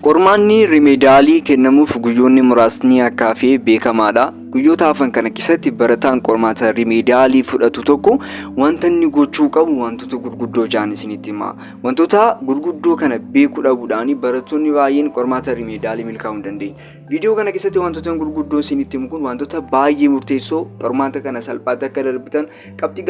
Qormaanni remedialii kennamuuf guyyoonni muraasni akka hafe beekamaadha. Guyyoota hafan kana keessatti barataan qormaata remedialii fudhatu tokko wanta inni gochuu qabu wantoota gurguddoo ja'an isinitti hima. Wantoota gurguddoo kana beekuu dhabuudhaan barattoonni baay'een qormaata remedialii milkaa'uu hin dandeenye. Viidiyoo kana keessatti wantoota gurguddoo isinitti himu kun wantoota baay'ee murteessoo qormaata kana salphaatti akka darbitan, qabxii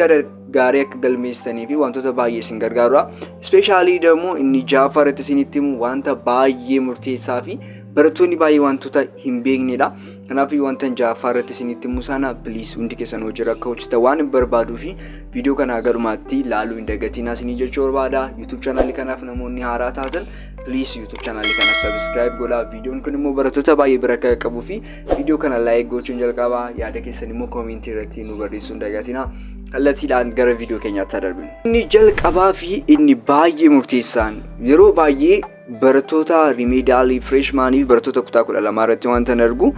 gaarii akka galmeessitanii fi wantoota baay'ee isin gargaarudha. Especially immoo inni ja'affaa irratti isinitti himu wanta baay'ee murteessaa fi barattoonni baay'ee wantoota hin beeknedha. Kanaaf wanta ja'affaa irratti isinitti himu sana please hundi keessan hojiirra akka hojjetan waan hin barbaaduu fi viidiyoo kana garumaatti ilaaluu hin dagatinaa isinii jechuu barbaada. YouTube channelii kanaaf namoonni haaraa taatan, please YouTube channelii kana subscribe godhaa. Viidiyoon kun immoo barattoota baay'ee bira akka qabuu fi viidiyoo kana like gochuun jalqabaa, yaada keessan immoo commentii irratti nu barreessuu hin dagatinaa. Kallattiidhaan gara viidiyoo keenyaatti darbinu. Inni jalqabaa fi inni baay'ee murteessaan, yeroo baay'ee barattoota remedialii, freshmanii fi barattoota kutaa 12 irratti wanta argu,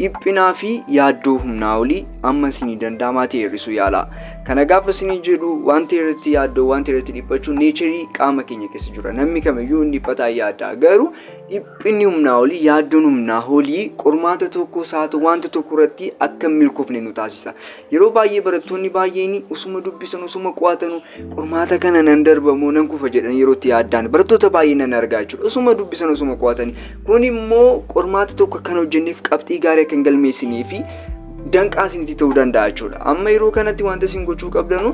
dhiphinaa fi yaaddoo humnaa olii amma isinii danda'amaa ta'e hir'isuu yaala. Kana gaafa isinii jedhu, wanta irratti yaaddoo, wanta irratti dhiphachuu naturii qaama keenya keessa jira. Namni kamiyyuu inni dhiphataa yaadda. Garuu dhiphinni humnaa olii, yaaddoon humnaa olii qormaata tokko haa ta'u wanta tokko irratti akka hin milkoofne nu taasisa. Yeroo baay'ee barattoonni baay'een osuma dubbisan, osuma qo'atanu, qormaata kana nan darbamoo nan kufa jedhanii yeroo itti yaaddaan barattoota baay'ee nan argaa jechuudha. Osuma dubbisan, osuma qo'atanii. Kun immoo qormaata tokko kan hojjenneef qabxii gaarii akka hin galmeessinee fi danqaa isinitti ta'uu danda'a jechuudha. Amma yeroo kanatti wanta isin gochuu qabdanu,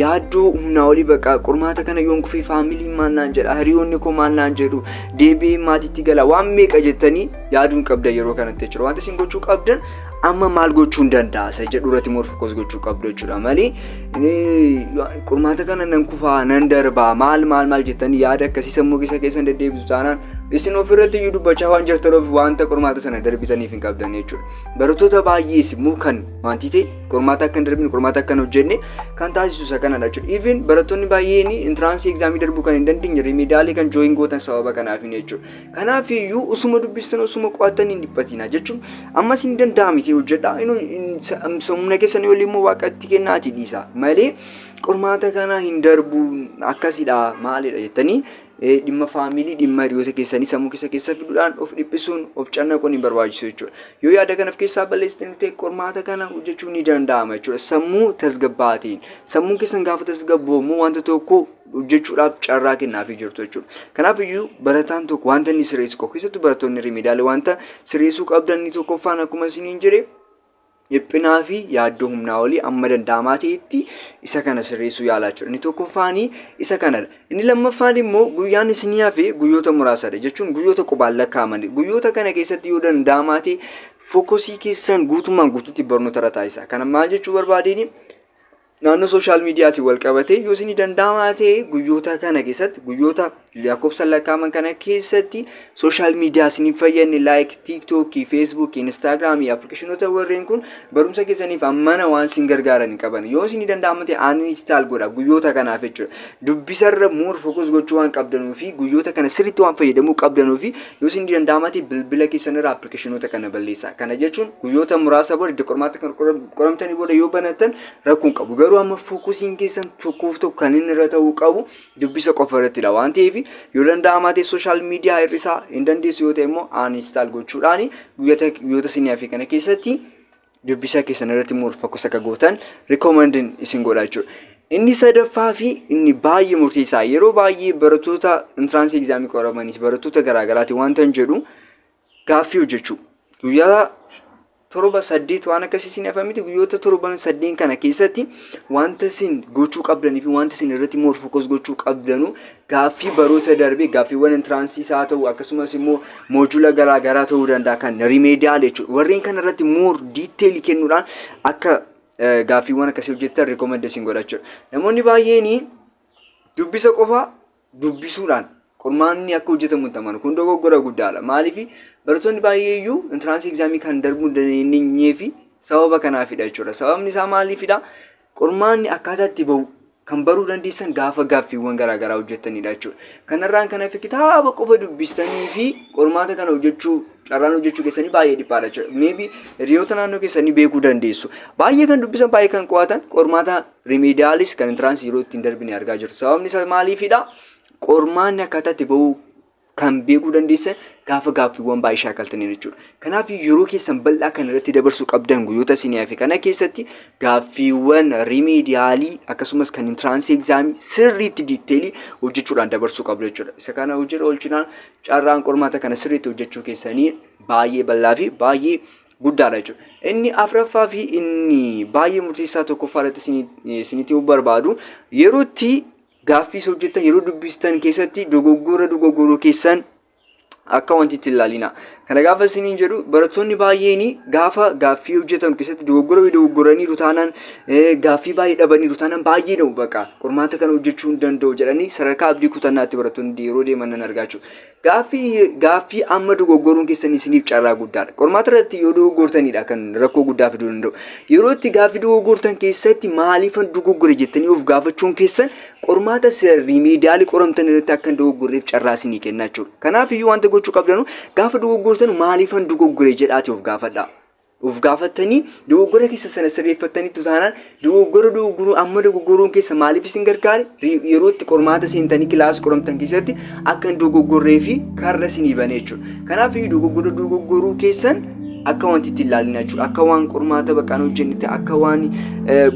yaaddoo humnaa olii, bakka qormaata kana yoon kufee familyn maal naan jedha, hiriyoonni koo maal naan jedhu, deebi'ee maatiitti gala, waan meeqa jettanii yaaduu hin qabdan yeroo kanatti jechuudha. Wanta isin gochuu qabdan, amma maal gochuu hin danda'a isa jedhu irratti more focus gochuu qabdu jechuudha malee, qormaata kana nan kufaa, nan darbaa, maal maal maal jettanii yaada akkasii sammuu keessa keessan deddeebisu taanaan, isin ofirratti iyyuu dubbachaa waan jirtaniif wanta qormaata sana darbitaniif hin qabdan jechuudha. Barattoota baay'ees immoo kan wanti ta'e qormaata akka hin darbine, qormaata akka hin hojjenne kan taasisu isa kanadha jechuudha. Even barattoonni baay'een entrance examii darbuu kan hin dandeenye, remedialii kan join gootan sababa kanaaf jechuudha. Kanaaf iyyuu osuma dubbistan, osuma qo'attan hin dhiphatina jechuun, ammas hin danda'amite hojjedha. Humna keessan olii immoo Waaqatti kennaati dhiisa malee, qormaata kana hin darbu, akkasidha, maalidha jettanii dhimma family, dhimma hiriyoota keessanii sammuu keessa keessa fiduudhaan of dhiphisuun, of cannaquun hin barbaachisu jechuudha. Yoo yaada kana of keessaa balleessitan ta'e, qormaata kana hojjechuun ni danda'ama jechuudha. Sammuu tasgabbaatiin, sammuun keessan gaafa tasgabboomu wanta tokko hojjechuudhaaf carraa kennaafii jirtu jechuudha. Kanaaf iyyuu barataan tokko wanta inni sirreessu qabu, keessattuu barattoonni remedialii, wanta sirreessuu qabdan inni tokkoffaan, akkuma isiniin jedhe, dhiphinaa fi yaaddoo humnaa olii amma danda'amaa ta'etti isa kana sirreessuu yaalaa jechuudha. Inni tokkoffaanii isa kanadha. Inni lammaffaan immoo, guyyaan isinii hafe guyyoota muraasadha jechuun guyyoota qubaan lakkaa'aman. Guyyoota kana keessatti yoo danda'amaa ta'e focusii keessan guutummaan guutuutti barnoota irra taasisa. Kana maal jechuu barbaadeen, naannoo social mediaatiin wal qabatee, yoo isinii danda'amaa ta'e guyyoota kana keessatti, guyyoota lakkoofsa lakkaa'aman kana keessatti, social media isiniif fayyadne like TikTokii, Facebookii, Instagramii, applicationoota warreen kun barumsa keessaniif ammana waan isin gargaaran hin qaban. Yoo isinii danda'ama ta'e uninstall godha guyyoota kanaaf jechuudha. Dubbisarra more focus gochuu waan qabdanuu fi guyyoota kana sirriitti waan fayyadamuu qabdanuu fi yoo isinii danda'ama ta'e bilbila keessanirra applicationoota kana balleessa. Kana jechuun guyyoota muraasa booda, iddoo qormaata kana qoramtanii booda yoo banattan rakkoo hin qabu. Garuu amma focusiin keessan tokkoof tokko kan inni irra ta'uu qabu dubbisa qofa irrattidha waan ta'eef, yoo danda'amaa ta'e social media hir'isaa. Hin dandeessu yoo ta'e immoo uninstall gochuudhaan guyyoota isinii hafe kana keessatti dubbisa keessan irratti more focus akka gootan recommendin isin godha jechuudha. Inni sadaffaa fi inni baay'ee murteessaa, yeroo baay'ee barattoota entrance examii qoramanis barattoota garaagaraatiin wanta hin jedhu, gaaffii hojjechuu. Guyyaa 7, 8 waan akkasii isin hafa miti, guyyoota 7, 8 kana keessatti wanta isin gochuu qabdanii fi wanta isin irratti more focus gochuu qabdanu, gaaffii baroota darbee, gaaffiiwwan entranceiis haa ta'u, akkasumas immoo module garaa garaa ta'uu danda'a kan remedial jechuudha. Warreen kana irratti more detailii kennuudhaan akka gaaffiiwwan akkasii hojjettan recommend isin godha jechuudha. Namoonni baay'een dubbisa qofa dubbisuudhaan qormaanni akka hojjetamu hin amanu. Kun dogoggora guddaadha. Maaliif? Barattoonni baay'ee iyyuu entrance examii kan darbuu hin dandeenyee fi sababa kanaafidha jechuudha. Sababni isaa maaliifidha? Qormaanni akkaataa itti bahu kan baruu dandeessan gaafa gaaffiiwwan garaagaraa hojjettanidha jechuudha. Kanarraan kan hafe kitaaba qofa dubbistanii fi qormaata kana hojjechuu, carraan hojjechuu keessanii baay'ee dhiphaadha jechuudha. Maybe hiriyoota naannoo keessanii beekuu dandeessu. Baay'ee kan dubbisan, baay'ee kan qo'atan, qormaata remedialis kan entrance yeroo ittiin darbine argaa jirtu. Sababni isaa maaliifidha? Qormaanni akkaataa itti bahu Kan beekuu dandeessan gaafa gaaffiiwwan baay'ee shaakaltanii jechuudha. Kanaaf yeroo keessan bal'aa kan irratti dabarsuu qabdan guyyoota isinii hafe kana keessatti gaaffiiwwan remedial akkasumas kan entrance exam sirriitti detail hojjechuudhaan dabarsuu qabdu jechuudha. Isa kana hojiirra oolchinaan carraan qormaata kana sirriitti hojjechuu keessanii baay'ee bal'aa fi baay'ee guddaadha jechuudha. Inni afuraffaa fi inni baay'ee murteessaa tokkoffaa irratti isinitti himuu barbaadu, yeroo itti gaaffii isa hojjettan, yeroo dubbistan keessatti dogoggora dogoggoruu keessan akka wanti itti ilaalina. Kana gaafa isiniin jedhu, barattoonni baay'een gaafa gaaffii hojjetan keessatti dogoggora dogoggoraniiru taanaan, gaaffii baay'ee dhabaniiru taanaan, baay'ee na'u, baqa qormaata kana hojjechuu hin danda'u jedhanii sadarkaa abdii kutannaatti barattoonni yeroo deeman nan argaa jechuudha. Gaaffii amma dogoggoruun keessan isiniif carraa guddaadha. Qormaata irratti yoo dogoggortanidha kan rakkoo guddaa fiduu danda'u. Yeroo itti gaaffii dogoggortan keessatti maaliifan dogoggore jettanii of gaafachuun keessan qormaata remedial qoramtan irratti akka hin dogoggorreef carraa isinii kenna jechuudha. Kanaaf iyyuu wanta gochuu qabdanu, gaafa dogoggortan maaliifan dogoggore jedhaati of gaafadhaa. Of gaafattanii dogoggora keessa sana sirreeffattanitti taanaan, dogoggora dogoggoruu amma dogoggoruun keessa maaliif isin gargaare, yeroo itti qormaata seentanii class qoramtan keessatti akka hin dogoggorree fi karra isinii bane jechuudha. Kanaaf iyyuu dogoggora dogoggoruu keessan akka wanti itti ilaalina jechuudha. Akka waan qormaata baqaan hojjennetti, akka waan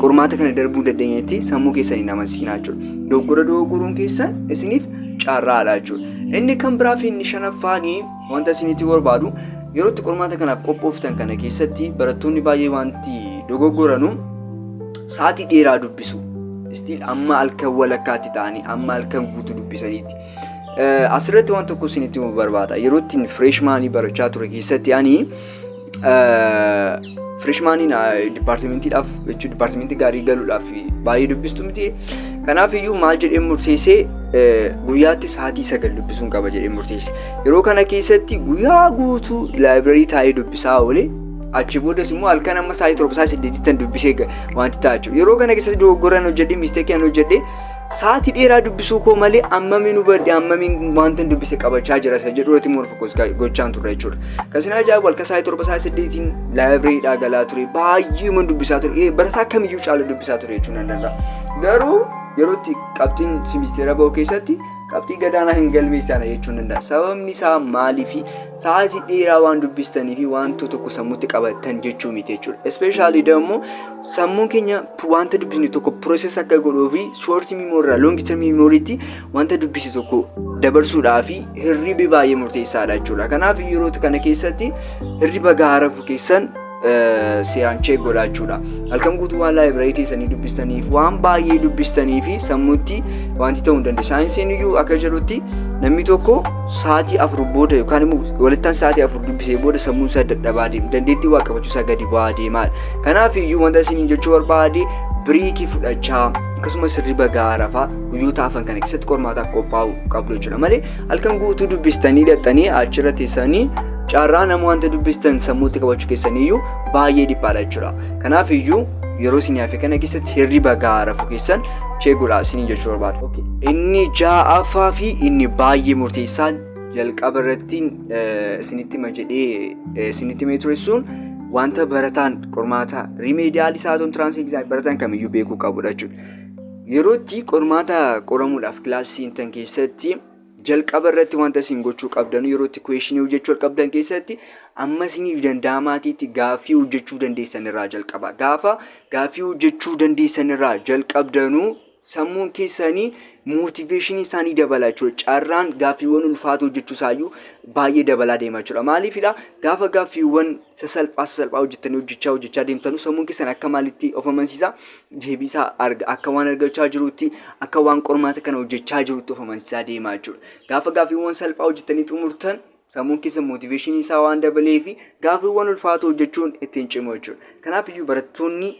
qormaata kana darbuu dandeenyetti sammuu keessan hin amansiinaa jechuudha. Dogoggora dogoggoruun keessan isiniif carraadha jechuudha. Inni kan biraa fi inni shanaffaanii wanta isinitti barbaadu, yeroo itti qormaata kanaaf qophooftan kana keessatti barattoonni baay'ee wanti dogoggoranu sa'aatii dheeraa dubbisu. Still amma halkan walakkaatti ta'anii amma halkan guutuu dubbisaniitti. Asirratti waan tokko isinitti himuu barbaada. Yeroo ittiin freshman barachaa ture keessatti, ani freshmaniin departmentiidhaaf jechuun department gaarii galuudhaaf baay'ee dubbistu miti. Kanaaf iyyuu maal jedhee murteessee, guyyaatti sa'aatii 9 dubbisuun qaba jedhee murteesse. Yeroo kana keessatti guyyaa guutuu library taa'ee dubbisaa oole. Achi boodas immoo halkan amma sa'aatii 7, sa'aatii 8tti dubbisee wanti ta'a jechuudha. Yeroo kana keessatti dogoggoraan hojjedhe, mistake hojjedhe, sa'aatii dheeraa dubbisuu koo malee ammamiin hubadhe, ammamiin wanta dubbise qabachaa jira isa jedhu irratti more focus gochaan turre jechuudha. Kan ajaa'ibu, halkan sa'aatii 7, sa'aatii 8n librarydhaa galaa ture, baay'ee dubbisaa ture, barataa kamiyyuu caala dubbisaa ture jechuun nan danda'a. Garuu yeroo itti qabxiin semester bahu keessatti qabxii gadaanaa hin galmeessana jechuun danda'a. Sababni isaa maaliifi sa'aatii dheeraa waan dubbistanii fi wanta tokko sammuutti qabattan jechuu miti jechuudha. Especially immoo sammuun keenya wanta dubbisne tokko process akka godhuu fi short memory irraa long term memorytti wanta dubbise tokko dabarsuudhaa fi hirribi baay'ee murteessaadha jechuudha. Kanaaf yeroo kana keessatti hirriba gahaa rafuu keessan seeraan check godhaa jechuudha. Halkan guutuu waan library teessanii dubbistaniif, waan baay'ee dubbistanii fi sammuutti wanti ta'uu hin danda'u. Saayinsiin iyyuu akka jedhutti namni tokko sa'aatii 4 booda yookaan immoo walittaan sa'aatii 4 dubbisee booda sammuun isaa dadhabaa deema. Dandeettii waa qabachuu isaa gadi bu'aa deemaadha. Kanaaf iyyuu wanta isiniin jechuu barbaade, break fudhachaa akkasumas hirriba gahaa rafaa guyyoota hafan kana keessatti qormaataaf qophaa'uu qabdu jechuudha malee halkan guutuu dubbistanii dhaqxanii achirra teessanii carraa nama wanta dubbistan sammuutti qabachuu keessaniyyuu baay'ee dhiphaadha jechuudha. Kanaaf iyyuu yeroo isin hafe kana keessatti hirriba gahaa rafuu keessan check godhaa isiniin jechuu barbaada. Inni ja'affaa fi inni baay'ee murteessaan, jalqaba irratti isinitti hima jedhee isinitti himee ture sun, wanta barataan qormaata remedial isaa ta'u entrance exam barataan kamiyyuu beekuu qabudha jechuudha. Yeroo itti qormaata qoramuudhaaf class seentan keessatti jalqaba irratti wanta isin gochuu qabdan, yeroo itti question hojjechuu qabdan keessatti amma isiniif danda'amaatiitti gaaffii hojjechuu dandeessan irraa jalqaba. Gaafa gaaffii hojjechuu dandeessan irraa jalqabdanuu sammuun keessanii motivation isaanii dabala jechuudha. Carraan gaaffiiwwan ulfaatoo hojjechuu isaayyuu baay'ee dabalaa deema jechuudha. Maaliifidha? Gaafa gaaffiiwwan sasalphaa sasalphaa hojjettanii hojjechaa hojjechaa deemtanu sammuun keessan akka maalitti of amansiisa? Deebiisaa akka waan argachaa jirutti, akka waan qormaata kana hojjechaa jirutti of amansiisaa deema jechuudha. Gaafa gaaffiiwwan salphaa hojjettanii xumurtan sammuun keessan motivation isaa waan dabalee fi gaaffiiwwan ulfaatoo hojjechuun ittiin cimu jechuudha. Kanaaf iyyuu barattoonni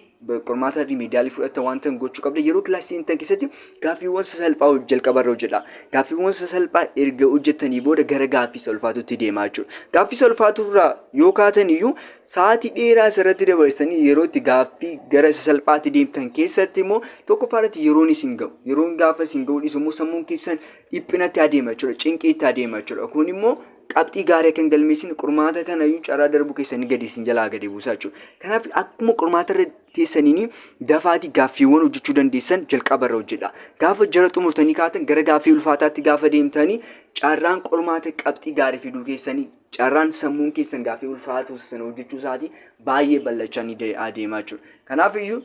qormaata remedial fudhatan wanta gochuu qabda, yeroo class seentan keessatti gaaffiiwwan sasalphaa jalqaba irra hojjedha. Gaaffiiwwan sasalphaa erga hojjetanii booda gara gaaffii isa ulfaatutti deemaa jechuudha. Gaaffii isa ulfaatu irraa yoo kaatan iyyuu sa'aatii dheeraa asirratti dabarsanii yeroo itti gaaffii gara isa salphaatti deemtan keessatti immoo tokkoffaa irratti yeroon isin ga'u. Yeroon gaafa isin ga'u dhiisu immoo sammuun keessan dhiphinatti adeema jechuudha. Cinqiitti adeema jechuudha. Kun immoo qabxii gaarii akka hin galmeessine, qormaata kanayyuu carraa darbuu keessanii gadi isin jalaa gadi buusaa jechuudha. Kanaaf akkuma qormaata irra teessaniin dafaatii gaaffiiwwan hojjechuu dandeessan jalqabarra hojjedha. Gaafa jara xumurtanii kaatan gara gaaffii ulfaataatti gaafa deemtanii carraan qormaata qabxii gaarii fiduu keessanii, carraan sammuun keessan gaaffii ulfaatuu sana hojjechuu isaatii baay'ee bal'achaa ni adeemaa jechuudha. Kanaaf iyyuu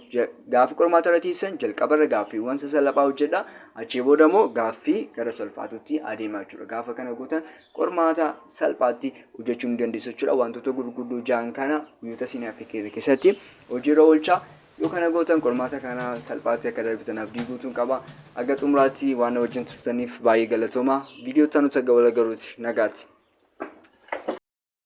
gaafa qormaata irra teessan jalqabarra gaaffiiwwan sasalphaa hojjedha. Achii booda immoo gaaffii gara salphaatutti adeemaa jechuudha. Gaafa kana gootan qormaata salphaatti hojjechuu ni dandeessu jechuudha. Wantoota gurguddoo ja'an kana guyyoota isin hafe keessatti hojiirra oolchaa. Yoo kana gootan qormaata kana salphaatti akka darbitan abdii guutuun qaba. Haga xumuraatti waan na wajjin turtaniif baay'ee galatooma. Viidiyoo itti aanutti haga wal agarruutti nagaatti.